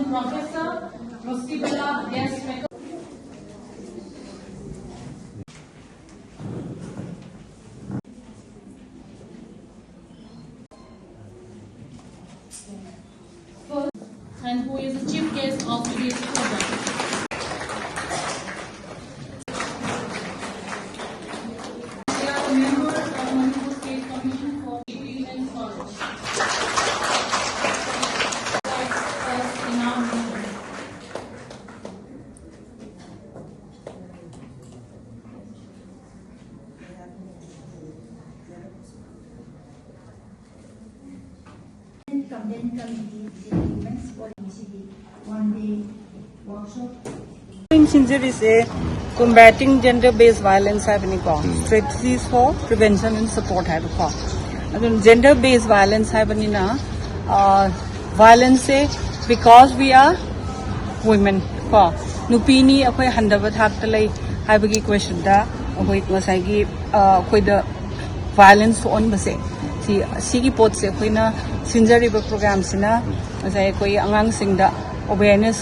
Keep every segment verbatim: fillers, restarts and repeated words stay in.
Professor Rosibella, guest faculty. And who is the chief guest of today's program. They are members of Manipur State Commission for Degree and College. In our meeting. Campaign Committee, Women's Policy, one day workshop. ꯑꯩꯈꯣꯏꯅ ꯁꯤꯟꯖꯔꯤꯁꯦ Combating Gender Based Violence ꯍꯥꯏꯕꯅꯤꯀꯣ, Strategies for Prevention and Support ꯍꯥꯏꯕꯀꯣ. ꯑꯗꯨꯅ gender based violence ꯍꯥꯏꯕꯅꯤꯅ, violence say because we are women ꯀꯣ, ꯅꯨꯄꯤꯅꯤ, ꯑꯩꯈꯣꯏ ꯍꯟꯊꯕ ꯊꯥꯛꯇ ꯂꯩ ꯍꯥꯏꯕꯒꯤ question ꯗ ꯑꯩꯈꯣꯏ ꯉꯁꯥꯏꯒꯤ, ꯑ, ꯑꯩꯈꯣꯏꯗ violence ꯊꯣꯛꯍꯟꯕꯁꯦ, ꯁꯤ, ꯁꯤꯒꯤ ꯄꯣꯠꯁꯦ ꯑꯩꯈꯣꯏꯅ ꯁꯤꯟꯖꯔꯤꯕ program ꯁꯤꯅ ꯉꯁꯥꯏ ꯑꯩꯈꯣꯏ ꯑꯉꯥꯡꯁꯤꯡꯗ awareness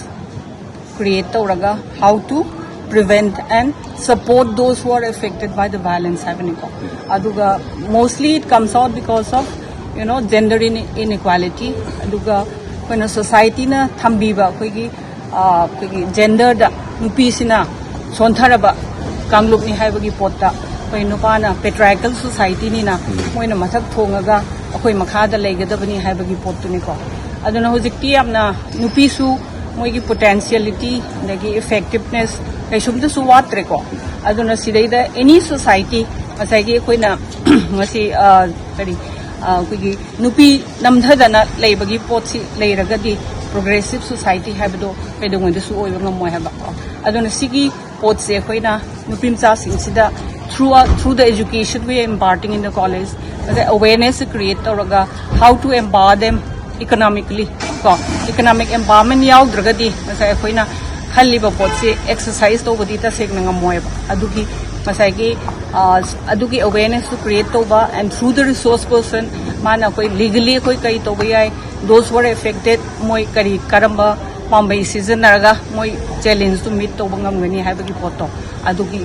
create ꯇꯧꯔꯒ how to prevent and support those who are affected by the violence ꯍꯥꯏꯕꯅꯤꯀꯣ. ꯑꯗꯨꯒ mostly it comes out because of, you know, gender in-, inequality. ꯑꯗꯨꯒ ꯑꯩꯈꯣꯏꯅ society ꯅ ꯊꯝꯕꯤꯕ ꯑꯩꯈꯣꯏꯒꯤ, ꯑ, ꯑꯩꯈꯣꯏꯒꯤ gender ꯗ ꯅꯨꯄꯤꯁꯤꯅ ꯁꯣꯟꯊꯔꯕ ꯀꯥꯡꯂꯨꯞꯅꯤ ꯍꯥꯏꯕꯒꯤ ꯄꯣꯠꯇ ꯑꯩꯈꯣꯏ ꯅꯨꯄꯥꯅ patriarchal society ꯅꯤꯅ ꯃꯣꯏꯅ ꯃꯊꯛ ꯊꯣꯡꯉꯒ ꯑꯩꯈꯣꯏ ꯃꯈꯥꯗ ꯂꯩꯒꯗꯕꯅꯤ ꯍꯥꯏꯕꯒꯤ ꯄꯣꯠꯇꯨꯅꯤꯀꯣ. ꯑꯗꯨꯅ ꯍꯧꯖꯤꯛꯇꯤ ꯌꯥꯝꯅ ꯅꯨꯄꯤꯁꯨ ꯃꯣꯏꯒꯤ potentiality ꯑꯗꯒꯤ effectiveness ꯀꯩꯁꯨꯝꯇꯁꯨ ꯋꯥꯠꯇ꯭ꯔꯦꯀꯣ. ꯑꯗꯨꯅ ꯁꯤꯗꯩꯗ any society, ꯉꯁꯥꯏꯒꯤ ꯑꯩꯈꯣꯏꯅ ꯉꯁꯤ, ꯑ, ꯀꯔꯤ, ꯑ, ꯑꯩꯈꯣꯏꯒꯤ ꯅꯨꯄꯤ ꯅꯝꯊꯗꯅ ꯂꯩꯕꯒꯤ ꯄꯣꯠꯁꯤ ꯂꯩꯔꯒꯗꯤ progressive society ꯍꯥꯏꯕꯗꯣ ꯀꯩꯗꯧꯉꯩꯗꯁꯨ ꯑꯣꯏꯕ ꯉꯝꯃꯣꯏ ꯍꯥꯏꯕ꯫ ꯑꯗꯨꯅ ꯁꯤꯒꯤ ꯄꯣꯠꯁꯦ ꯑꯩꯈꯣꯏꯅ ꯅꯨꯄꯤ ꯃꯆꯥꯁꯤꯡꯁꯤꯗ through, through the education we are imparting in the college, ꯑꯗꯩ awareness create ꯇꯧꯔꯒ how to empower them economically ꯀꯣ, economic empowerment ꯌꯥꯎꯗ꯭ꯔꯒꯗꯤ ꯉꯁꯥꯏ ꯑꯩꯈꯣꯏꯅ ꯈꯜꯂꯤꯕ ꯄꯣꯠꯁꯦ exercise ꯇꯧꯕꯗꯤ ꯇꯁꯦꯡꯅ ꯉꯝꯃꯣꯏꯕ꯫ ꯑꯗꯨꯒꯤ ꯉꯁꯥꯏꯒꯤ, ꯑ, ꯑꯗꯨꯒꯤ awareness ꯇꯨ create ꯇꯧꯕ, and through the resource person ꯃꯥꯅ ꯑꯩꯈꯣꯏ legally ꯑꯩꯈꯣꯏ ꯀꯔꯤ ꯇꯧꯕ ꯌꯥꯏ, Those who are affected, ꯃꯣꯏ ꯀꯔꯤ, ꯀꯔꯝꯕ ꯄꯥꯝꯕꯩ ꯁꯤꯖꯤꯟꯅꯔꯒ ꯃꯣꯏ ꯆꯦꯂꯦꯟꯖꯇꯨ ꯃꯤꯠ ꯇꯧꯕ ꯉꯝꯒꯅꯤ ꯍꯥꯏꯕꯒꯤ ꯄꯣꯠꯇꯣ, ꯑꯗꯨꯒꯤ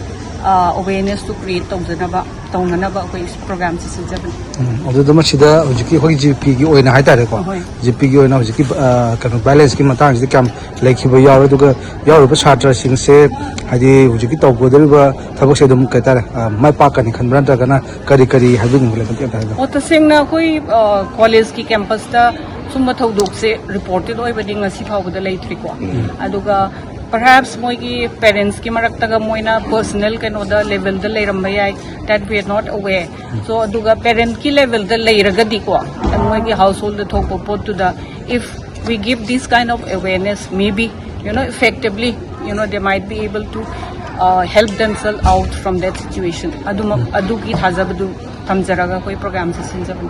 ꯑꯋꯦꯔꯅꯦꯁꯇꯨ ꯀ꯭ꯔꯤꯌꯦꯠ ꯇꯧꯖꯅꯕ, ꯇꯧꯅꯅꯕ ꯑꯩꯈꯣꯏ ꯄ꯭ꯔꯣꯒ꯭ꯔꯥꯝꯁꯤ ꯁꯤꯟꯖꯕꯅꯤ꯫ ꯎꯝ, ꯑꯗꯨꯗ ꯃꯁꯤꯗ ꯍꯧꯖꯤꯛꯀꯤ ꯑꯩꯈꯣꯏꯒꯤ ꯖꯤꯄꯤꯒꯤ ꯑꯣꯏꯅ ꯍꯥꯏꯇꯥꯔꯦꯀꯣ, ꯍꯣꯏ꯫ ꯖꯤꯄꯤꯒꯤ ꯑꯣꯏꯅ ꯍꯧꯖꯤꯛꯀꯤ ꯑ, ꯀꯩꯅꯣ, ꯚꯥꯏꯂꯦꯟꯁꯀꯤ ꯃꯇꯥꯡꯁꯤꯗ ꯀꯌꯥꯝ ꯂꯩꯈꯤꯕ ꯌꯥꯎꯔꯦ, ꯑꯗꯨꯒ ꯌꯥꯎꯔꯤꯕ ꯁꯥꯇ꯭ꯔꯁꯤꯡꯁꯦ ꯍꯥꯏꯗꯤ ꯍꯧꯖꯤꯛꯀꯤ ꯇꯧꯒꯗꯧꯔꯤꯕ ꯊꯕꯛꯁꯦ ꯑꯗꯨꯝ ꯀꯩ ꯍꯥꯏꯇꯥꯔꯦ, ꯑ, ꯃꯥꯏ ꯄꯥꯛꯀꯅꯤ ꯈꯟꯕ꯭ꯔꯥ, ꯅꯠꯇ꯭ꯔꯒꯅ ꯀꯔꯤ ꯀꯔꯤ ꯍꯥꯏꯕꯤꯅꯤꯡꯕ ꯂꯩ, ꯃꯇꯦꯛ ꯑꯝꯇ ꯍꯥꯏꯕꯤꯌꯨ꯫ ꯑꯣ, ꯇꯁꯦꯡꯅ ꯑꯩꯈꯣꯏ, ꯑ, ꯀꯣꯂꯦꯖꯀꯤ ꯀꯦꯝꯄꯁꯇ ꯁꯨꯝꯕ ꯊꯧꯗꯣꯛꯁꯦ ꯔꯤꯄꯣꯔꯇꯦꯠ ꯑꯣꯏꯕꯗꯤ ꯉꯁꯤ ꯐꯥꯎꯕꯗ ꯂꯩꯇ꯭ꯔꯤꯀꯣ꯫ ꯑꯗꯨꯒ perhaps ꯃꯣꯏꯒꯤ ꯄꯦꯔꯦꯟꯁꯀꯤ ꯃꯔꯛꯇꯒ ꯃꯣꯏꯅ ꯄꯔꯁꯅꯦꯜ ꯀꯩꯅꯣꯗ, ꯂꯦꯚꯦꯜꯗ ꯂꯩꯔꯝꯕ ꯌꯥꯏ, that we are not aware. So ꯑꯗꯨꯒ ꯄꯦꯔꯦꯟꯠꯀꯤ ꯂꯦꯚꯦꯜꯗ ꯂꯩꯔꯒꯗꯤꯀꯣ, ꯃꯣꯏꯒꯤ ꯍꯥꯎꯁꯍꯣꯜꯗ ꯊꯣꯛꯄ ꯄꯣꯠꯇꯨꯗ, if we give this kind of awareness, maybe, you know, effectively, you know, they might be able to, uh, help themselves out from that situation. ꯑꯗꯨꯃꯛ, ꯑꯗꯨꯒꯤ ꯊꯥꯖꯕꯗꯨ ꯊꯝꯖꯔꯒ ꯑꯩꯈꯣꯏ ꯄ꯭ꯔꯣꯒ꯭ꯔꯥꯝꯁꯦ ꯁꯤꯟꯖꯕꯅꯤ꯫